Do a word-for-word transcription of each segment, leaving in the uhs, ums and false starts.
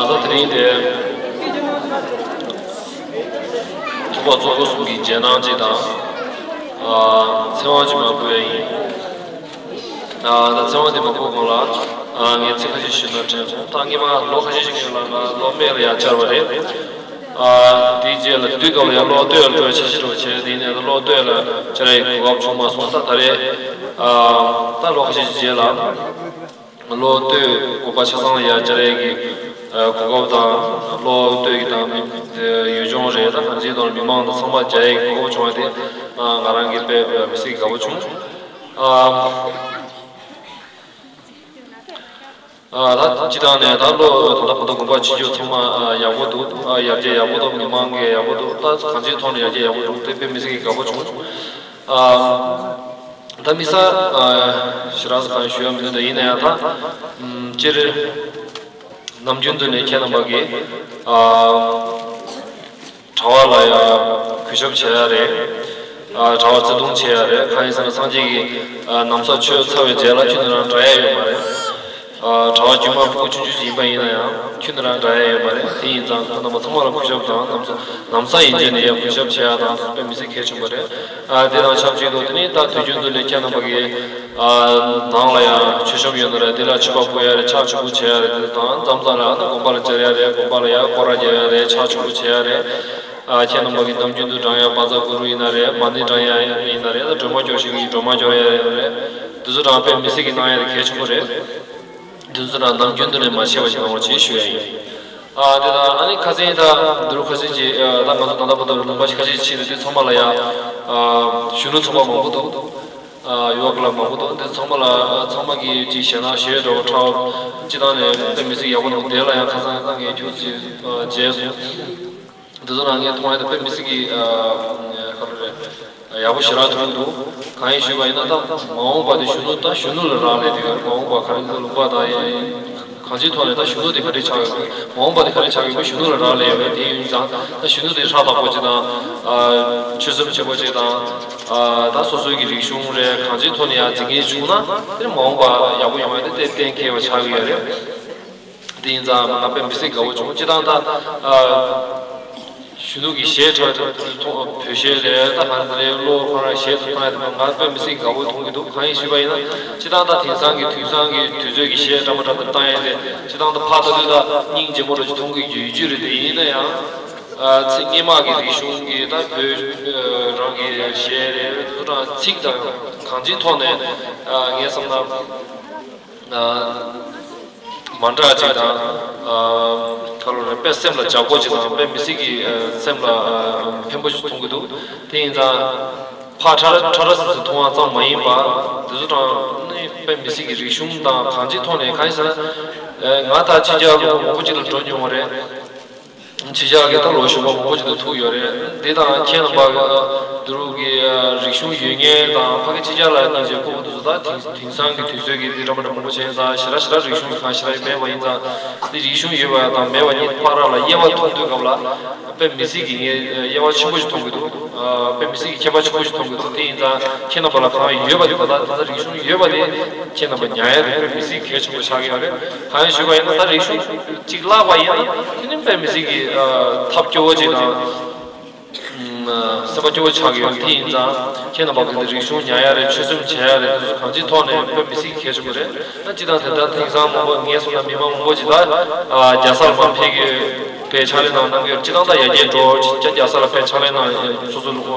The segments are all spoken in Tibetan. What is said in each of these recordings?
ད་དེ་རིང་དེ་ཐུབ་པ་གཙོ་བོ་གསུམ་གྱི་རྗེས་གནང་ཅིག་དང་། ཨ། ཚེ་དབང་ཅིག་མ་ཕུལ་ཡ་ཡིན། ཨ། ད་ཚེ་དབང་དེ་མ་ཕུལ་གོང་ལ། ཨ། ངས་ཚིག་ཁ་ཤས་ཞུས་ན་དྲན་སོང་། ད་སྔོན་མ་ལོ་ཁ་ཤས་ཤིག་སྔོན་ལ་ང་སློབ་མ་ལ་ཡར་བཅར་བ་རེད། ཨ། དེའི་རྗེས་ལ་དེ་དུས་སྐབས་ལ་ཡང་སློབ་གཏོད་ལ་འགྲོ་ཆ་ཤས་འགྲོ་བྱས། དེ་ནས་ད་སློབ་གཏོད་ལ་བཅར་ཡའི་གོ་སྐབས་བྱུང་མ་སོང་། ད་ད་རེས། ཨ། ད་ལོ་ཁ་ཤས་ཤིག་རྗེས་ལ། སློབ་གཏོད་དགོན་པ་ཆ་ཚང་ལ་ཡར་བཅར་ཡས་ཀྱི། ཨ། གོ་སྐབས་དང་། སློབ་གཏོད་ཀྱི་དང་། ཡུལ་ལྗོངས་རེད། ད་གང་ཅིའི་ཐོག་ལ་མི་མང་དང་ཚང་མ་མཇལ་ཡས་ཀྱི་གོ་སྐབས་བྱུང་བ་དེ། ཨ། ང་རང་གིས་དཔེ་མི་སྲིད་དགའ་པོ་བྱུང་། ཨ། ཨ། ད་སྤྱིར་བཏང་ནས་ད་སློབ། ད་ལྟ་བར་དུ་དགོན་པ་ཕྱི་རྒྱུད་ཚང་མ། ཨ། ཡག་པོ་འདུག། ཨ། ཡར་རྒྱས་ཡག་པོ་འདུག། མི་མང་གིས་ཡག་པོ་འདུག། ད་གང་ཅིའི་ཐོག་ནས་ཡར་རྒྱས་ཡག་པོ་འདུག། དེ་དཔེ་མི་སྲིད་ཀྱི་དགའ་པོ་བྱུང་། ཨ། ད་དམིགས་བསལ། ཨ། ཞེ་དྲག་གང་ཞུ་ཡ་མི་འདུག། ད་ཡིན་ན་ཡང་ད། ཨམ། སྤྱིར་ནམ་རྒྱུན་དུ་ནས་ཁྱེད་རྣམ་པ་གིས། ཨ། གྲྭ་པ་ལ་ཡང་གུས་ཞབས་བྱེད་ཡ་རེད། ཨ། གྲྭ་པ་བརྩི་མཐོང་བྱེད་ཡ་རེད། གང་ཡིན་ཟེར་ན་སངས་རྒྱས་ཀྱིས། ཨ། ན་བཟའ་མཆོད་ཚར་བའི་རྗེས་ལ་ཁྱོད་ནི་རང་འདྲ་ཡ་ཡོད་མ་རེད། ཨ། གྲྭ་པ་རྒྱུད་མ་ཕྲུ་གུ་ཆུང་ཆུང་ཞིག་ཡིན་པ་ཡིན་ན་ཡང་ཁྱོད་ནི་རང་འདྲ་ཡ་ཡོད་མ་རེད། དེ་ཡིན་ཙང་ཁོང་རྣམ་པ་ཚང་མ་ལ་གུས་ཞབས་དང་། ན་བཟའ། ན་བཟའ་ཡན་ཆད་ནས་ཡང་གུས་ཞབས་བྱེད་ཡ་དང་དཔེ་མི་སྲིད་གལ་ཆེན་པོ་རེད། ཨ། དེ་དང་ཆབས་ཅིག་ཏུ་དེ་ནི་ད་དུས་རྒྱུན་དུ་ལས་ཁྱེད་རྣམ་པ་གིས། ཨ། ནང་ལ་ཡང་མཆོད་བཤམས་ཡོད་ན་རེད། དེ་ལ་མཆོད་པ་ཕུལ་ཡ་རེད། ཕྱག་མཆོད་པ་བྱེད་ཡ་རེད། དེ་དང་མཚམས་མཚམས་ལ་ཡང་དགོན་པ་ལ་མཇལ་ཡ་རེད། དགོན་པ་ལ་ཡང་སྐོར་ར་རྒྱག་ཡ་རེད། ཕྱག་མཆོད་པ་བྱེད་ཡ་རེད། ཨ། ཁྱེད་རྣམ་པ་གིས་ནམ་རྒྱུན་དུ་བགྲང་ཡ་བཛྲ་གུ་རུ་ཡིན་ན་རེད། མ་ཎི་བགྲང་ཡ་ཡིན་ན་རེད། ད་སྒྲོལ་མ་སྐྱོར་བཞིན་གྱི་སྒྲོལ་མ་སྐྱོར་ཡ་ཡིན་ན་རེད། དེ་ཚོ་རང་དཔེ་མི་སྲིད་ཀྱི་གནང་ཡ་དེ་གལ་ཆེན་པོ་རེད། དེ་ཚོ་རང་ནམ་རྒྱུན་དུ་ནས་མ་ཆད་པ་ཞིག་གནང་རོགས་བྱེད་ཞུ་ཡ་ཡིན། ཨ། དེ་དང་ཨ་ནི་ཁ་སང་ད་འདི་རུ་ཁ་ཤས་ཀྱིས། ཨ། ད་ང་ཚོ་ད་ལྟ་བར་དུ་ལུང་པ་ཁ་ཤས་ཕྱིན་ནས་དེ་ཚང་མ་ལ་ཡ། ཨ། གཞོན་ནུ་ཚོགས་པ་མང་པོ་འདུག། ཨ། ཡུ་བ་ཀླབ་མང་པོ་འདུག། དེ་ཚང་མ་ལ། ཨ། ཚང་མ་གིས་ཅིག་ཞེད་སྣང་ཞེ་དྲག་པོ་འཁྲབ། སྤྱིར་བཏང་ནས་དཔེ་མི་སྲིད་ཡག་པོ་འདུག། དེ་ལ་ཡང་ཁ་སང་ད་ངས་ཁྱོད་ཅིག། ཨ། མཇལ་སོང་། འདི་ཚོ་རང་ངས་མཐོང་ཡ་དེ་དཔེ་མི་སྲིད་ཀྱི། ཨ། ག་རེ་རེད། ཡག་པོ་ཞེ་དྲག་མཐོང་གི་འདུག། གང་ཡིན་ཞུས་པ་ཡིན་ན་ད་མ་འོངས་པ་དེ་གཞོན་ནུ། ད་གཞོན་ནུ་ལ་རག་ལས་དེ། མ་འོངས་པ་ག་རེ། ལུང་པ་དང་ཡ་གང་ཅིའི་ཐོག་ནས་ད་གཞོན་ནུ་དེ་ག་འདྲས་ཆགས་ཡོད། མ་འོངས་པ་དེ་ག་འདྲས་ཆགས་ཡོད་པ་གཞོན་ནུ་ལ་རག་ལས་ཡོད་པས། དེ་ཡིན་ཙང་ད་གཞོན་ནུ་དེ་ཧྲག་ཐག་པོ་ཅིག་དང་། ཨ། ཆོད་སེམས་ཆེན་པོ་ཅིག་དང་། ཨ། ད་སོ་སོའི་གི་རིག་གཞུང་རེད། གང་ཅིའི་ཐོག་ནས་ཡང་འཛིན་མཁན་བྱུང་ན་དེ་མ་འོངས་པ་ཡག་པོ་ཡོང་ཡ་དེ་དེ་གཏན་འཁེལ་བ་ཆགས་ཀྱི་ཡོད་རེད། དེ་ཡིན་ཙང་ང་དཔེ་མི་སྲིད་དགའ་པོ་བྱུང་། སྤྱིར་བཏང་ད། ཨ། གཞོན་ནུ་གི་གཞས་འཁྲབ་ཐུབ། བོད་གཞས་རེད། ད་ག་རེ་རེད། གློ་བ་ཁོ་རང་གཞས་དེ་ཐོས་ཡ་དེ་ང་དཔེ་མི་སྲིད་དགའ་པོ་མཐོང་གི་འདུག། གང་ཡིན་ཞུས་པ་ཡིན་ན་སྤྱིར་བཏང་ད་དེང་སང་གི་དུས་སང་གི་དུས་ཚོད་ཀྱི་གཞས་འདྲ་མ་འདྲ་དེ་བཏང་ཡ་དེ་སྤྱིར་བཏང་ད་ཕར་ལྟ་དུས་ད་སྙིང་རྗེ་མོ་འདྲ་ཅིག་མཐོང་གི་ཡོད་རྒྱུ་རེད། དེ་ཡིན་ན་ཡང་། ཨ། ཚེ་སྔོན་མ་གི་རིག་གཞུང་གི་ད་བོད་རང་གི་གཞས་རེད། དེ་ཚོ་རང་ཚིག་དང་གང་ཅིའི་ཐོག་ནས། ཨ། ངས་བསམ་ན། ཨ། མ་འདྲ་ཅིག་དང་། ཨ། ག་རེ་རེད། དཔེ་སེམས་ལ་འཇགས་པོ་ཅིག་དང་། དཔེ་མི་སྲིད་ཀྱི། ཨ། སེམས་ལ། ཨ། ཕན་པོ་ཅིག་མཐོང་གི་འདུག། དེ་ཡིན་ཙང་ཕར་ཁྲ་ཁྲ་ཁྲ་སིབ་སིབ་མཐོང་བ་ཙམ་མ་ཡིན་པ། འདི་ཚོ་དང་ནི་དཔེ་མི་སྲིད་ཀྱི་རིག་གཞུང་དང་གང་ཅིའི་ཐོག་ནས། གང་ཡིན་ཟེར་ན། ཨ། ང་ད་ཕྱི་རྒྱལ་ལ་ལོ་མང་པོ་ཅིག་ལ་འགྲོ་མྱོང་བ་རེད། ཕྱི་རྒྱལ་གྱི་ད་ལོ་གཞོན་པ་མང་པོ་ཅིག་ཏུ་ཐུག་ཡོད་རེད། འདི་དང་ཁྱེད་རྣམ་པ་འདི་རུ་གི་རིག་གཞུང་ཡོད་མཁན་དང་ཕ་གི་ཕྱི་རྒྱལ་ལ་སྙིང་རྗེ་ཁོ་བོ་དེ་ཚོ་ད་དེང་དེང་སང་གི་དུས་ཚོད་ཀྱི་འདི་འདྲ་མ་འདྲ་མང་པོ་བྱས་ཙང་ཞེ་དྲག་ཞེ་དྲག་རིག་གཞུང་གང་ཞེ་དྲག་མེད་པ་ཡིན་ཙང་། འདི་རིག་གཞུང་ཡོད་པ་དང་མེད་པ་གཉིས་བར་ལ་དབྱེ་བ་མཐོང་དུས་སྐབས་ལ་དཔེ་མི་སྲིད་ཀྱི་ངས་དབྱེ་བ་ཆེན་པོ་ཞིག་མཐོང་གི་འདུག། དཔེ་མི་སྲིད་ཀྱི་ཁྱད་པར་ཆེན་པོ་ཞིག་མཐོང་གི་འདུག། དེ་ཡིན་ཙང་ཁྱེད་རྣམ་པ་ལ་གང་ཡོད་པ་དེ། ད་ལྟ་ད་ལྟ་རིག་གཞུང་ཡོད་པ་དེ་ཁྱེད་རྣམ་པ་ཉར་ཡ་དེ་དཔེ་མི་སྲིད་གལ་ཆེན་པོ་ཆགས་ཀྱི་ཡོད་རེད། གང་ཡིན་ཞུས་པ་ཡིན་ན་ད་རིག་གཞུང་གཅིག་བརླག་པ་ཡིན་ན་དེ་ནི་དཔེ་མི་སྲིད་ཀྱི། ཨ། ཐབས་སྐྱོ་བོ་ཅིག་དང་། ཨ། སེམས་པ་སྐྱོ་བོ་ཆགས་ཀྱི་ཡོད། དེ་ཡིན་ཙང་ཁྱེད་རྣམ་པ་གི་འདི་རིག་གཞུང་ཉར་ཡ་རེད། ཆོད་སེམས་བྱེད་ཡ་རེད། དེ་ཚོ་གང་ཅིའི་ཐོག་ནས་དཔེ་མི་སྲིད་གལ་ཆེན་པོ་རེད། ད་སྤྱིར་བཏང་དེ་ལྟར་དེང་སང་མང་པོ་ངས་སོང་ན་མི་མང་མང་པོ་ཅིག་ད། ཨ། རྒྱལ་ས་ལ་མར་ཕེབས་ཀྱི་ཕར་ཕྱག་ལས་གནང་གནང་གི་ཡོད། སྤྱིར་བཏང་ད་ཡར་རྒྱས་འགྲོ། ཅིག་རྒྱལ་ས་ལ་ཕར་ཕྱག་ལས་གནང་། སོ་སོ་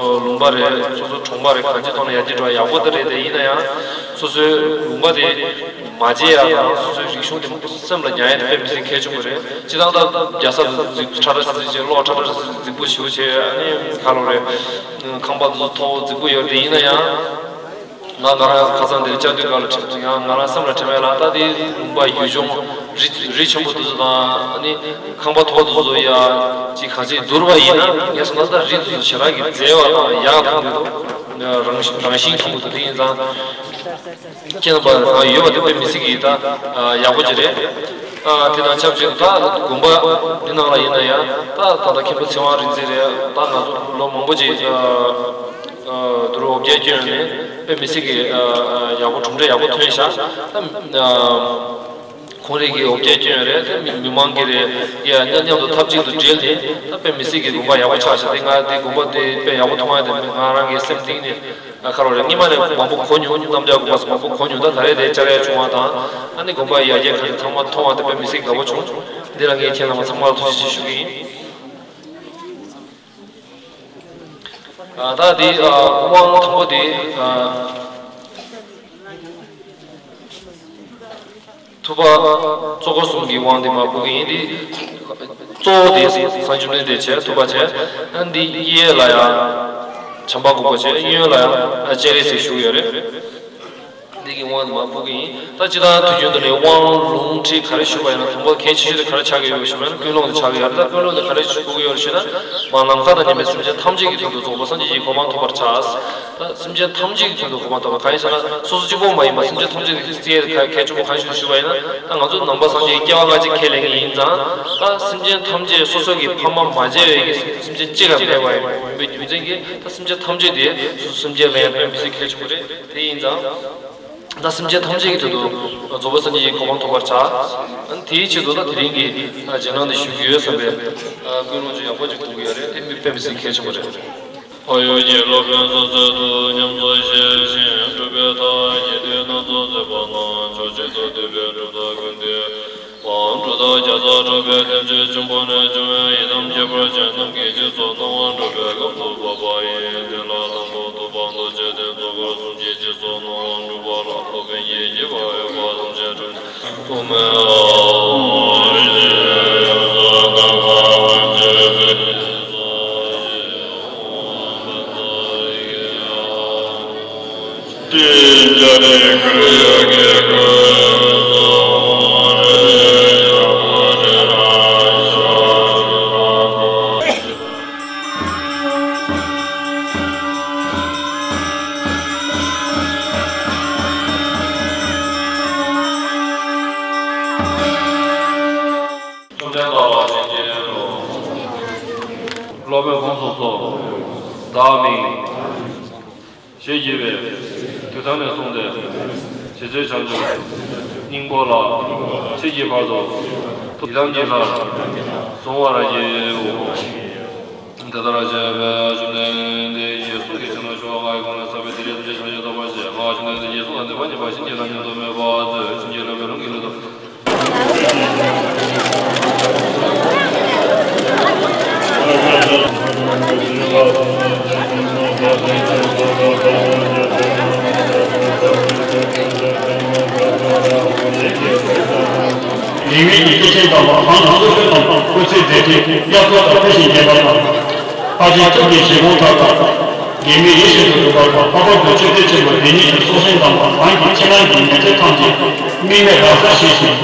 ལུང་པ་རེད། སོ་སོ་གྲོང་པ་རེད། གང་ཅིའི་ཐོག་ནས་ཡར་རྒྱས་འགྲོ་ཡག་པོ་ད་རེད། དེ་ཡིན་ན་ཡང་སོ་སོའི་ལུང་པ་དེ་མ་བརྗེད་ཡ་དང་། སོ་སོའི་རིག་གཞུང་དེ་མང་པོ་སེམས་ལ་ཉར་ཡ་དེ་དཔེ་མི་སྲིད་གལ་ཆེན་པོ་རེད། སྤྱིར་བཏང་ད་རྒྱལ་ས་ལ་རྫིག་ཁྲ་ཁྲ་ཟིག་བྱས། གློག་ཁྲ་ཁྲ་ཟིག་རྫིག་པོ་ཞེ་པོ་བྱས། ཨ་ནི་ག་ལབ་རེད། ཁང་པ་དེ་ཚོ་མཐོ་པོ་རྫིག་པོ་ཡོད། དེ་ཡིན་ན་ཡང་། ང་ང་རང་ཁ་སང་དེར་བཅར་དུས་སྐབས་ལ་དྲན། ཡང་ང་རང་སེམས་ལ་དྲན་པ་ལ། ད་དེ་ལུང་པ་ཡུལ་ལྗོངས་རི་རི་ཆེན་པོ་དེ་ཚོ་དང་། ཨ་ནི་ཁང་པ་མཐོ་པོ་དེ་ཚོ་ཡ་ཅིག་ག་ཚོད་བསྡུར་བ་ཡིན་ན། ངས་སོང་ན་ད་རི་དེ་ཚོ་ཞེ་དྲག་གི་མཛེས་པ་དང་ཡག་མཐོང་གི་འདུག། རང་རང་བཞིན་མཐོང་གི་འདུག། དེ་ཡིན་ཙང་ཁྱེད་རྣམ་པ་ཡོད་པ་དེ་དཔེ་མི་སྲིད་ཀྱི་ད་ཡག་པོ་ཅིག་རེད། ཨ། དེ་དང་ཆབས་ཅིག་ཏུ་ད་དགོན་པ་འདི་ནང་ལ་ཡིན་ན་ཡང་། ད་ད་ལྟ་མཁན་པོ་ཚེ་དབང་རིག་འཛིན་རེད། ད་ང་ཚོ་ལོ་མང་པོ་ཅིག་ཨ། ཨ། དུ་རུ་འོ་བརྒྱལ་བསྐྱོན་ནས་དཔེ་མི་སྲིད་ཀྱི། ཨ། ཡག་པོ་གྲུབ་འབྲས་ཡག་པོ་ཐོན་ཤག། ད། ཨ། ཁོང་རང་གི་འོ་བརྒྱལ་སྐྱོན་རེད། དེ་མི་མི་མང་གི་རེད། ཡ་མཉམ་མཉམ་དུ་འཐབ་འཛིང་དུ་སྦྲེལ་ནས་ད་དཔེ་མི་སྲིད་ཀྱི་དགོན་པ་ཡག་པོ་ཆགས་ཤག་དེ་ང་དེ་དགོན་པ་དེ་དཔེ་ཡག་པོ་མཐོང་ཡ་དེ་ང་རང་གི་སེམས་གཏིང་ནས་ཨ་ཁ་རོག་རེད། སྔོན་མ་ནས་མང་པོ་གོ་མྱོང་། རྣམ་རྒྱལ་དགོན་པ་སོགས་མང་པོ་གོ་མྱོང་། ད་ད་རེས་དེ་བཅར་ཡ་བྱུང་བ་དང་ཨ་ནི་དགོན་པ་ཡར་རྒྱས་ག་རེ་ཚང་མ་མཐོང་བ་དེ་དཔེ་མི་སྲིད་དགའ་པོ་བྱུང་། འདི་ལ་ངས་ཁྱེད་རྣམ་པ་ཚང་མ་ལ་ཐུགས་རྗེ་ཆེ་ཞུ་གི་ཡིན། ཨ་ད་འདི་ཨ་དབང་དང་པོ་འདི་ཨ་ཐུབ་པ་གཙོ་འཁོར་གསུམ་གྱི་དབང་འདི་མར་ཕུལ་གྱི་ཡིན། འདི་གཙོ་བོ་འདི་གསང་ཆེན་བློན་འདི་བྱས། ཐུབ་པ་བྱས། ཨ་འདི་གཡས་ལ་ཡང་བྱམས་པ་མགོན་པོ་བྱས། གཡོན་ལ་ཡང་སྤྱན་རས་གཟིགས་བཞུགས་ཡོད་རེད། འདི་གི་དབང་འདི་མར་ཕུལ་གྱི་ཡིན། ད་སྤྱིར་བཏང་དུས་རྒྱུན་དུ་ནས་དབང་ལུང་ཁྲིད་ག་རེ་ཞུས་པ་ཡིན་ན་དང་པོ་གལ་ཆེ་ཤོས་དེ་ག་རེ་ཆགས་ཀྱི་ཡོད་ཞུས་པ་ཡིན་ན་ཀུན་སློང་དེ་ཆགས་ཀྱི་ཡོད་རེད། ད་ཀུན་སློང་དེ་ག་རེ་ཞུ་དགོས་ཀྱི་ཡོད་རེད་ཞུས་ན། མར་ནམ་མཁའ་དང་མཉམ་པའི་སེམས་ཅན་ཐམས་ཅད་ཀྱི་དོན་དུ་རྫོགས་པའི་སངས་རྒྱས་ཀྱི་གོ་འཕང་ཐོབ་པར་བྱ། ད་སེམས་ཅན་ཐམས་ཅད་ཀྱི་དོན་དུ་གོ་འཕང་ཐོབ་པ་གང་ཡིན་ཟེར་ན་སོ་སོ་གཅིག་པོ་མ་ཡིན་པར་སེམས་ཅན་ཐམས་ཅད་ཀྱི་རྩིས་གལ་ཆེན་པོ་གང་ཞིག་ཞུས་པ་ཡིན་ན། ད་ང་ཚོ་ནང་པ་སངས་རྒྱས་ཀྱི་སྐྱེ་བ་སྔ་ཕྱི་ཁས་ལེན་གྱི་ཡིན་ཙང་ད་སེམས་ཅན་ཐམས་ཅད་སོ་སོ་གི་ཕ་མ་མ་བྱས་པའི་གི་སེམས་ཅན་གཅིག་ཀ་མེད་པ་ཡིན་པའི་རྒྱུ་མཚན་གྱིས་ད་སེམས་ཅན་ཐམས་ཅད་དེ་སོ་སོ་སེམས་ཅན་ལ་ཡང་ཕན་པའི་ཚིག་གལ་ཆེན་པོ་རེད། དེ་ཡིན་ཙང་། ད་སེམས་ཅན་ཐམས་ཅད་ཀྱི་དོན་དུ་རྫོགས་པའི་སངས་རྒྱས་ཀྱི་གོ་འཕང་ཐོབ་པར་བྱ། དེའི་ཆེད་དུ་ད་དེ་རིང་གི་རྗེས་གནང་འདི་ཞུ་གི་ཡོད་བསམ་པའི་ཀུན་སློང་ཅིག་ཡག་པོ་ཅིག་འདུག་གི་ཡོད་རེད། དེ་མི་དཔེ་མི་སྲིད་གལ་ཆེན་པོ་རེད། ཨ་ཡོ་གི་སློབ་དཔོན་སོ་སོའི་ཐུགས་ཉམས་སུ་བཞེས་ཤིང་སྒྲུབ་པའི་ཐབས་ཀྱི་དེ་སྣ་ཚོགས་མཛད་པ་རྣམས་ཕྱོགས་གཅིག་ཏུ་བསྡུས་པའི་གྲུབ་མཐའ་ཀུན་བཏུས་པའམ་གྲུབ་མཐའ་བརྒྱ་རྩ་གྲགས་པའི་ལྷན་ཅིག་འབྱུང་པོ་ནས་བྱུང་བའི་ཡི་དམ་ཁྱད་པར་ཅན་རྣམས་ཀྱི་རྗེས་སུ་གནང་བར་འགྲོ་བའི་སྐབས་སུ་བབ་པ་ཡིན། དེ་ལ་དང་པོ་ཐུབ་པ་རྡོ་རྗེ་གདན་གཙོ་འཁོར་གསུམ་གྱི་རྗེས་སུ་གནང་བར་འགྲོ་བ་ལ་སློབ་དཔོན་གྱིས་བགྱི་བ་ཡོད་པ་ཐམས་ཅད་གྲུབ་ཐོབ་མའི་བཅོམ་ལྡན་འདས་ལ་བྱིན་གྱིས་རློབས། སློབ་དཔོན་ཁོང་སོ་སོ་བདག་མིང་ཞེས་བགྱི་བའི་དུས་མཐའ་ནས་བཟུང་སྟེ་རྗེ་བཙུན་བྱང་ཆུབ་སྙིང་པོ་ལ་མཆིས་ཀྱི་བར་དུ་ཡི་དམ་གྱི་ལྷར་གཟུང་བར་བགྱིའོ། དེ་ལྟར་བྱས་པས་བཅོམ་ལྡན་འདས་ཀྱིས་གསུང་གི་ཕྱིར་ན་ཆོ་ག་ལྔ་ཡི་གོང་ལས་བསགས་པའི་ཐིག་ལེ་ཐམས་ཅད་ཕྱོགས་བཅུར་གཏོར་བར་བྱེད། སྔགས་བཅོམ་ལྡན་འདས་ཀྱི་གསུང་ལ་ནུས་པ་བརྙེས་པ་བཞིན་གྱིས་ལྷ་མིག་ཏུ་མོས་པ་མཛོད། བྱིན་གྱིས་བརླབས་པའི་ལུང་གིས་ལུང་དུ། ཉེ་བའི་སྐྱེས་ཆེན་དམ་པ་གང་དང་སོ་སོའི་དམ་པ་སྐུ་ཚེ་མཛད་འཕྲིན་དབྱར་ཐོག་དང་དཔེ་བཞིན་རྒྱས་པ་དང་། ལྷ་ཆེན་ཐུགས་ཀྱི་བཞེད་དགོངས་ལྟར་དང་། ངེས་མེད་ཡིད་བཞིན་དུ་གྲུབ་པ་དང་། ལྷག་པར་དུ་མཆོད་རྟེན་ཆེན་པོ་འདི་ཉིད་ཀྱི་སྲོག་ཤིང་དམ་པ་གང་གིས་ཕྱི་ནང་གི་ཉེས་སྐྱོན་ཐམས་ཅད་དམིགས་མེད་རང་སར་ཞི་ཞིང་།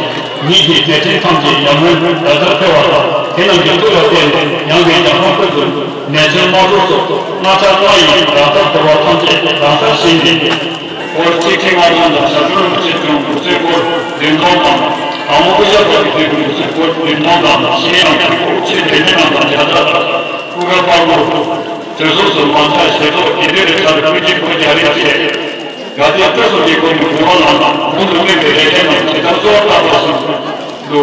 ཉིད་ཀྱི་མཛད་འཕྲིན་ཐམས་ཅད་ཡར་ངོའི་ཟླ་ལྟར་འཕེལ་བ་དང་། དེ་རྣམས་ཀྱི་མཐུ་ལ་བརྟེན་ནས་ཡང་བའི་རྒྱལ་ཁམས་ཀུན་ཏུ་ནད་མཚོན་དམག་འཁྲུག་སོགས་སྔར་ཆད་སྔར་བཞིན་རང་སར་བོར་བ་ཐམས་ཅད་རང་སར་ཞི་ཞིང་། སྐོར་གཅིག་ཁྲི་ལྔ་སྟོང་དང་ཞབས་བྲོ་རིན་པོ་ཆེ་དྲུང་དགུ་ཚན་སྐོར་བདུན་སྟོང་དང་། དང་པོ་སྐུ་ཞབས་དག་གི་དུས་ཀྱི་དགུ་ཚན་སྐོར་བདུན་སྟོང་དང་། གཞན་ཡང་དུས་འཁོར་ཆེ་འབྲིང་མི་རྣམས་དང་བརྒྱ་རྩ་དང་། སྐུ་མཁར་པར་བུ་དུས་གསུམ་དུ་མ་ཆགས་ཞལ་ཐོག་དགེ་འདུན་རེ་ཚར་ཀུན་གྱི་སྐུ་རྒྱ་རེ་བྱས། དགའ་ལྡན་དཔལ་གསུམ་གྱི་སྐུ་མི་དགོན་པ་ལ་དགུང་དུ་སྨིན་པའི་ལས་བྱེད་རྣམས་ཇི་ལྟར་གསོལ་བ་བཏབ་པ་བཞིན་དུ།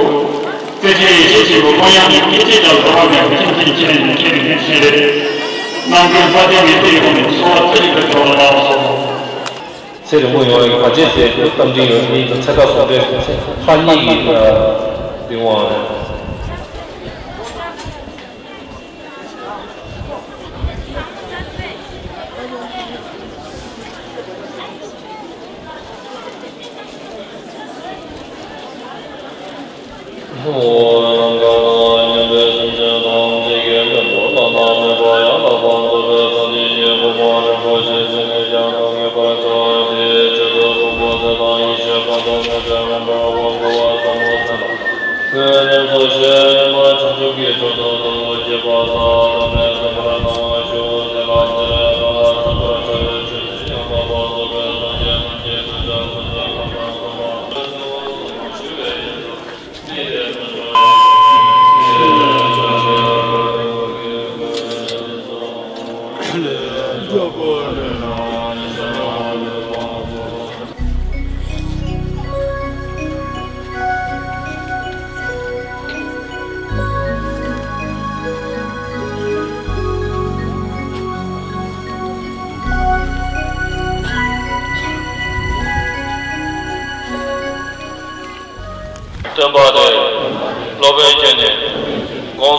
བརྩེ་ཆེན་ཡེ་ཤེས་ཆེན་པོ་ཀུན་དབྱངས་ཀྱི་སྐད་ཅིག་ཀྱང་ཟད་པ་མེད་པར་ཁྱིམ་གྱི་ཁྱིམ་ནས་ཁྱིམ་ནས་ཞེས་རྣམ་ཀུན་ལྷ་ལྡན་མི་ཚེ་ཡོངས་ནས་གསོལ་བ་ཚེ་རིང་དུ་འགྲོ་བ་ལ་སོགས། ཚེ་རིང་པོ་ཡོང་བའི་བར་ཆད་སེལ་བའི་རྟ་མགྲིན་ཡོད་གཉིས་དང་ཚེ་ཁ་ཟུང་འབྲེལ་ལྷ་གཉིས་ཀྱི་ཏེ་དབང་།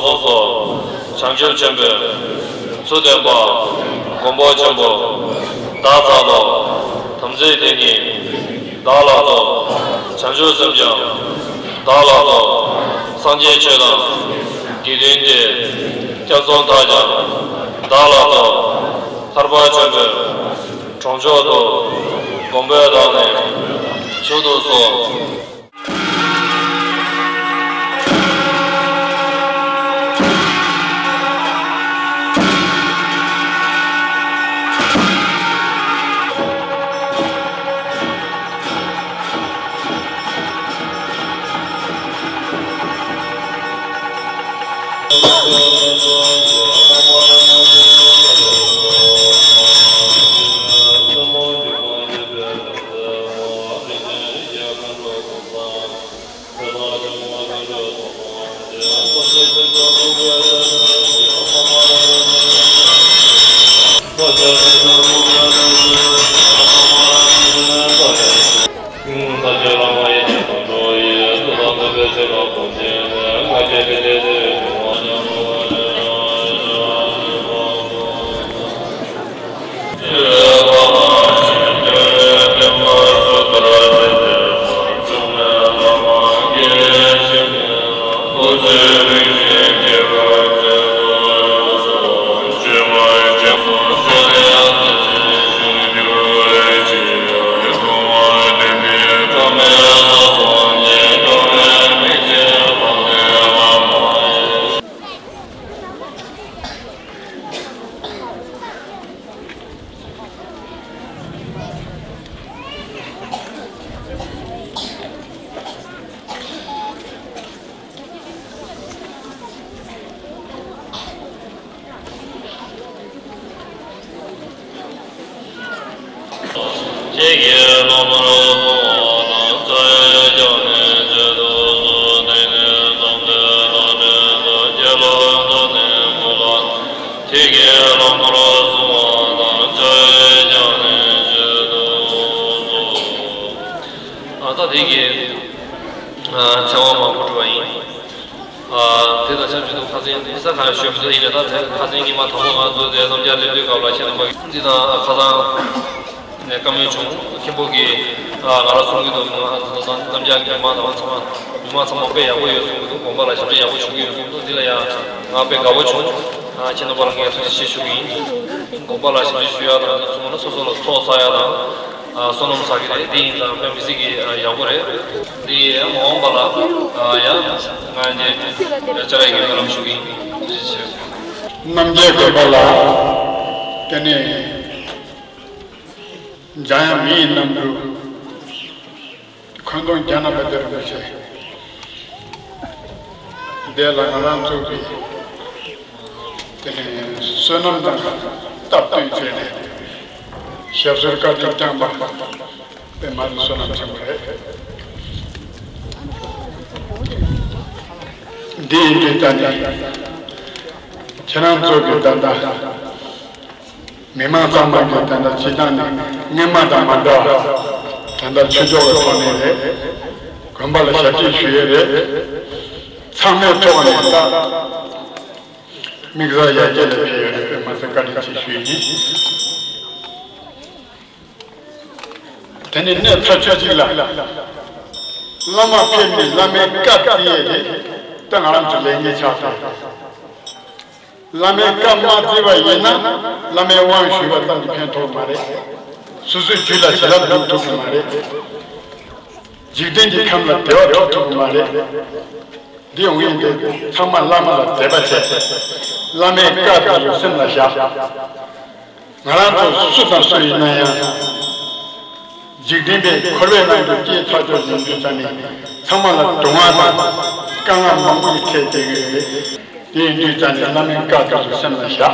ལགས་སོ། བྱང་ཆུབ་ཆེན་པོའི་ཚུལ་སྟོན་པ། མགོན་པོ་ཆེན་པོ། བདག་སྩལ་ལོ། དམ་ཚིག་བདེན་བཞིའི་བདག་ལ་སྩོལ། བྱང་ཆུབ་སེམས་ཀྱང་བདག་ལ་སྩོལ། སངས་རྒྱས་ཆོས་དང་དགེ་འདུན་ཏེ། སྐྱབས་གསུམ་དག་ཀྱང་བདག་ལ་སྩོལ། ཐར་པ་ཆེན་པོའི་གྲོང་མཆོག་ཏུ། མགོན་པོས་བདག་ནི་མཆོག་ཏུ་གསོལ། ཁྱེད་ཀྱིས་བླ་མར་གསུངས་པ་དང་། ཕྱག་འཚལ་ནས་མཆོད་དོ་གསུངས། དེང་ནས་བཟུང་སྟེ་བདག་ཁྲིད་དུ་གྱེས་ལ་བདག་ནི་མགོན་པོ་ལ། ཁྱེད་ཀྱིས་བླ་མར་གསུངས་པ་དང་། ཕྱག་འཚལ་ནས་མཆོད་དོ་གསུངས། ཨ། ད་དེང་གི་ཨ་ཚེ་དབང་མང་པོ་གྲུབ་པ་ཡིན། ཨ། དེ་དང་ཆབས་ཅིག་ཏུ་ཁ་སང་ཡིན་ས་ཁ་ཞུ་མི་འདུག་ཡིན་ནའི་ད་དེ་ཁ་སང་ཉི་མ་དང་པོ་ང་ཚོ་དེ་རྣམ་རྒྱལ་སླེབས་དུས་སྐབས་ལ་ཁྱེད་རྣམ་པ་འདི་དང་ཁ་སང་ནས་བཀའ་མོལ་བྱུང་། མཁན་པོ་གིས་ཨ་ང་ལ་གསུང་གི་འདུག་རྣམ་རྒྱལ་གྱི་མི་མང་དང་ཚང་མ་མི་མང་ཚང་མ་དཔེ་ཡག་པོ་ཡོད་གསུང་གི་འདུག་དགོན་པ་ལ་ཞབས་ཕྱི་ཡག་པོ་ཞུ་གི་ཡོད་གསུང་གི་འདུག་འདི་ལ་ཡང་ང་དཔེ་དགའ་པོ་བྱུང་། ཨ། ཁྱེད་རྣམ་པ་ལ་ངས་ཐུགས་རྗེ་ཆེ་ཞུ་གི་ཡིན། དགོན་པ་ལ་ཞབས་ཕྱི་ཞུ་ཡག་དང་འདི་ཚོ་མ་ན་སོ་སོ་ལ་ཚོགས་བསགས་ཡག་དང་། ཨ། བསོད་ནམས་བསགས་ཀྱི་རེད། འདི་ཡིན་ཙང་དཔེ་མི་སྲིད་ཀྱི་ཡག་པོ་རེད། འདི་ཡང་མ་འོངས་པ་ལ་ཡང་ང་འདི་བཅར་ཡག་གི་སྨོན་ལམ་ཞུ་གི་ཡིན། ཐུགས་རྗེ་ཆེ། རྣམ་རྒྱལ་དགོན་པ་ལ་དེ་ནས་འཇམ་དབྱངས་མི་ཡི་རྣམ་འཕྲུལ། འཁོན་སྡོམ་རྒྱ་ནག་པ་དེར་མི་བྱེད། དེ་ལ་ང་རང་ཚོ་གིས་དེ་ནས་བསོད་ནམས་དང་སྟབས་བསྟུན་བྱས་ནས་ཞབས་སོར་བཀའ་དྲིན་བསྐྱངས་པ་དཔེ་མ་སྲིད་བསོད་ནམས་ཆེན་པོ་རེད། འདི་ཡིན་དུས་ད་ནི་ཁྱེད་རང་ཚོ་གིས་ད་ལྟ། མི་མང་ཚང་མ་གིས་ད་ལྟ་སྤྱི་བཏང་ནས་སྔོན་མ་དང་མ་འདྲ་བ། ད་ལྟ་ཆོས་ཕྱོགས་ཀྱི་ཐོག་ནས་རེད། དགོན་པ་ལ་ཞབས་ཕྱི་ཞུ་ཡས་རེད། ཚང་མའི་ཐོག་ནས་ད་དམིགས་བསལ་ཡར་རྒྱས་ལ་ཕེབས་ཡོད་རེད། དཔེ་མ་སྲིད་བཀའ་དྲིན་ཆེ་ཞུ་ཡས་ཡིན། དེ་ནས་གནད་ཚ་ཤོས་ཅིག་ལ། བླ་མ་ཕེབས་ནས་བླ་མའི་བཀའ་བརྩི་ཡས་དེ་ད་ང་རང་ཚོ་ལས་འགན་ཆགས་ཏེ། བླ་མའི་བཀའ་མ་བརྩི་བ་ཡིན་ན་བླ་མའི་དབང་ཞུས་པ་ཙམ་གྱིས་ཕན་ཐོགས་མ་རེད། སོ་སོའི་རྒྱུད་ལ་བྱིན་རླབས་འཇུག་ཐུབ་ཀྱི་མ་རེད། འཇིག་རྟེན་གྱི་ཁམས་ལ་བདེ་བ་ཐོབ་ཐུབ་ཀྱི་མ་རེད། འདི་ཡོང་ཡིན་ཏེ་ཚང་མ་བླ་མ་ལ་དད་པ་བྱས། བླ་མའི་བཀའ་དེ་ཚོ་སེམས་ལ་བཞག་ང་རང་ཚོ་སུ་དང་སུ་ཡིན་ན་ཡང་། འཇིག་རྟེན་པའི་འཁོར་བའི་ནང་དུ་སྐྱེས་ཚར་ཆོག་ཡིན་དུས་ཙ་ནས་ཚང་མ་ལ་སྡུག་བསྔལ་དང་དཀའ་ངལ་མང་པོ་ཞིག་འཕྲད་བསྡད་ཀྱི་ཡོད་རེད། དེ་ཡིན་དུས་ཙ་ནས་བླ་མའི་བཀའ་དེ་ཚོ་སེམས་ལ་བཞག་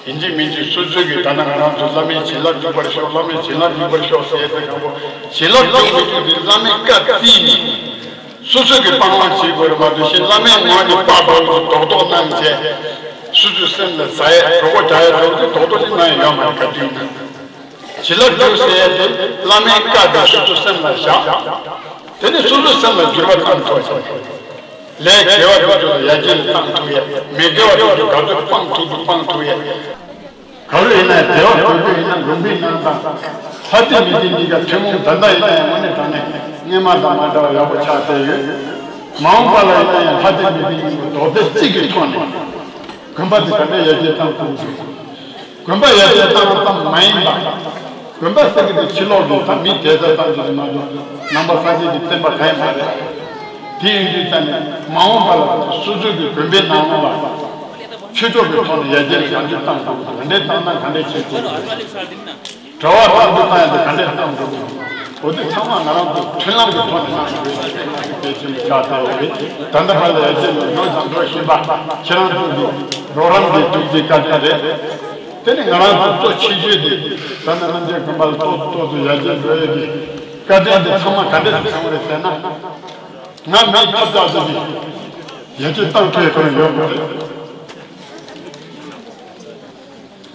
ཡིན་གཅིག་མིན་གཅིག་སོ་སོ་གིས་ད་ལྟ་ང་རང་ཚོ་བླ་མའི་བྱིན་རླབས་འཇུག་པར་ཤོག་བླ་མའི་བྱིན་རླབས་འཇུག་པར་ཤོག་ཟེར་ཏེ་གང་པོ་བྱིན་རླབས་འཇུག་མི་ཐུབ་དུས་བླ་མའི་བཀའ་བརྩིས་ནས། སོ་སོ་གིས་སྤང་བླང་བྱེད་དགོས་རེད་མ་གཏོགས་ཤིང་བླ་མའི་ངོས་ནས་དཔའ་བོ་ཡིས་རྡོག་རྡོག་གནང་བྱས། སོ་སོའི་སེམས་ལ་ཟ་ཡ་གྲོད་ཁོག་རྒྱག་ཡ་འདྲ་བོ་ཅིག་རྡོག་རྡོག་ཅིག་གནང་ཡ་ཡོད་མ་རེད། ག་དུས་ཡིན་ན་བྱིན་རླབས་འཇུག་ཟེར་ཡ་དེ་བླ་མའི་བཀའ་དེ་སོ་སོའི་སེམས་ལ་བཞག་དེ་ནས་སོ་སོའི་སེམས་ལ་འགྱུར་བ་བཏང་ཐུབ་པ་བྱེད། ལས་དགེ་བ་དེ་ཚོ་ལ་ཡར་རྒྱས་ལ་བཏང་ཐུབ་ཡས། མི་དགེ་བ་དེ་ཚོ་ག་ཚོད་སྤང་ཐུབ་ཐུབ་སྤང་ཐུབ་ཡས། ག་རེ་ཡིན་ན་དེ་བ་དགོས་དགོས་ཡིན་ན་ལུང་པའི་ནང་དང་། ལྷ་སྡེ་མི་སྡེ་གཉིས་ཀ་ཐུན་མོང་ད་ལྟ་ཡིན་ན་ཡང་དངོས་གནས་དྲང་གནས་སྔོན་མ་དང་མ་འདྲ་བ་ཡག་པོ་ཆགས་བསྡད་ཡོད། མ་འོངས་པ་ལ་ཡིན་ན་ཡང་ལྷ་སྡེ་མི་སྡེ་གཉིས་ཀ་རྡོག་རྫིས་གཅིག་གི་ཐོག་ནས་དགོན་པ་དེ་ག་འདྲ་ཡར་རྒྱས་བཏང་ཐུབ་ཀྱི་རེད། དགོན་པ་ཡར་རྒྱས་བཏང་བ་ཙམ་མ་ཡིན་པ། དགོན་པ་ཟེར་གྱི་དེ་ཕྱི་ལོགས་ཀྱི་ད་མི་དེ་ཚོ་ཙམ་གྱིས་མ་གཏོགས་ནང་པ་སངས་རྒྱས་ཀྱི་བསྟན་པ་གང་ཡང་མ་རེད། དེ་ཡིན་དུས་ཙམ་ནས་མ་འོངས་པ་ལ་སོ་སོ་གི་དགོན་པའི་ནང་ལོགས་ལ་ཆོས་ཕྱོགས་ཀྱི་ཐོག་ནས་ཡར་རྒྱས་ལ་གང་འདྲ་བཏང་དགོས། ག་འདྲ་བཏང་ན་ག་འདྲ་བྱེད་དགོས། གྲྭ་པ་རང་དུ་བཏང་ཡག་དེ་ག་འདྲ་བཏང་དགོས། འོ་དེ་ཚང་མ་ང་རང་ཚོ་མཐུན་ལམ་གྱི་ཐོག་ནས་གནང་དགོས་པའི་གལ་ཆེན་པོ་ཆགས་བསྡད་ཡོད་རེད། ད་ལྟ་བར་ལ་ཡར་རྒྱས་ལ་འགྲོ་དང་འགྲོ་བཞིན་པ་ཁྱེད་རང་ཚོ་གི་རོགས་རམ་གྱི་ཐུགས་རྗེ་བཀའ་དྲིན་རེད། དེ་ནི་ང་རང་ཚོ་གཙོ་ཆེ་ཤོས་དེ་ད་ནི་རྣམ་རྒྱལ་དགོན་པ་ལ་ཏོག་ཏོག་ཏུ་ཡར་རྒྱས་འགྲོ་ཡས་ཀྱི་བཀའ་དྲིན་དེ་ཚང་མ་ག་འདྲ་ཞིག་བྱུང་བ་རེད་ཟེར་ན། ང་མི་ཐབས་ཆག་ཏུ་གི་ཡར་རྒྱས་བཏང་ཐུབ་ཡས་ཁོ་རང་ཡོད་མ་རེད།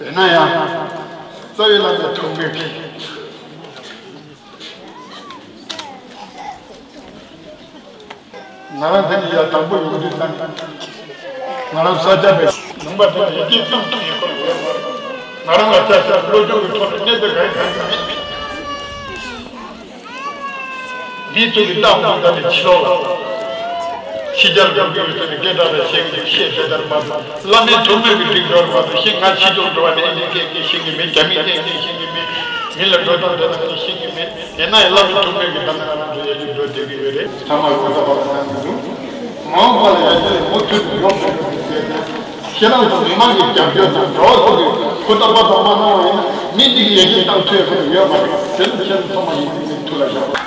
ཡིན་ན་ཡང་རྩ་བའི་བླ་མའི་ཐུགས་དམིགས་ཀྱིས། ང་རང་འདི་ནས་ཡར་དང་པོ་ཡོང་དུས་ཙམ། ང་རང་ས་སྐྱ་པའི་ལུང་པ་དེ་ལ་ཡར་རྒྱས་གཏོང་ཐུབ་ཡོད་པ་རེད། ང་རང་ལ་ཆ་བཞག་བློ་སྦྱོང་གི་ཐོག་ནས་གནས་ཚུལ་གང་ཡང་གང་ཡང་མེད། མི་ཚོ་གི་རྟག་ཏུ་ད་ནས་ཕྱི་ལོགས་ལ། ཕྱི་རྒྱལ་ལ་འགྲོ་གི་ཡོད་ས་ནས་སྐད་གྲགས་ལ་བཤད་གི་འདུག་བཤད་དེ་ལྟར་མ་གཏོགས་བླ་མའི་ཐུགས་དམིགས་ཀྱི་སྒྲིག་འགྲོ་བར་མ་གཏོགས་ཤིག་ང་ཕྱི་ལོགས་འགྲོ་བ་ནས་ཨིན་ཇི་སྐད་ཀྱང་ཤེས་ཀྱི་མེད། རྒྱ་མི་སྐད་ཀྱང་ཤེས་ཀྱི་མེད། མི་ལ་འགྲོ་སྟངས་འགྲོ་སྟངས་ཀྱང་ཤེས་ཀྱི་མེད། ཡིན་ན་ཡང་བླ་མའི་ཐུགས་དམིགས་ཀྱིས་ད་ནི་ང་རང་ཚོ་ཡར་རྒྱས་འགྲོ་བསྡད་ཀྱི་ཡོད་རེད། ཚང་མ་གོ་ས་པ་ལ་གནང་གི་འདུག་མ་འོངས་པ་ལ་ཡར་རྒྱས་ལ་མུ་མཐུད་དུ་འགྲོ་དགོས་ཀྱི་འདུག་ཟེར་ནས། ཁྱེད་རང་ཚོ་མི་མང་གི་རྒྱབ་སྐྱོར་དང་གྲྭ་པ་ཚོ་གི་ཁུ་ཏ་པ་དང་མ་གནང་བ་ཡིན་ན་མི་འདི་གི་ཡར་རྒྱས་བཏང་ཐུབ་ཡག་ཡོད་མ་རེད། དེ་ནི་ཁྱེད་རང་ཚང་མ་ཡིན་གཅིག་མིན་གཅིག་ཐུགས་ལ་བཞག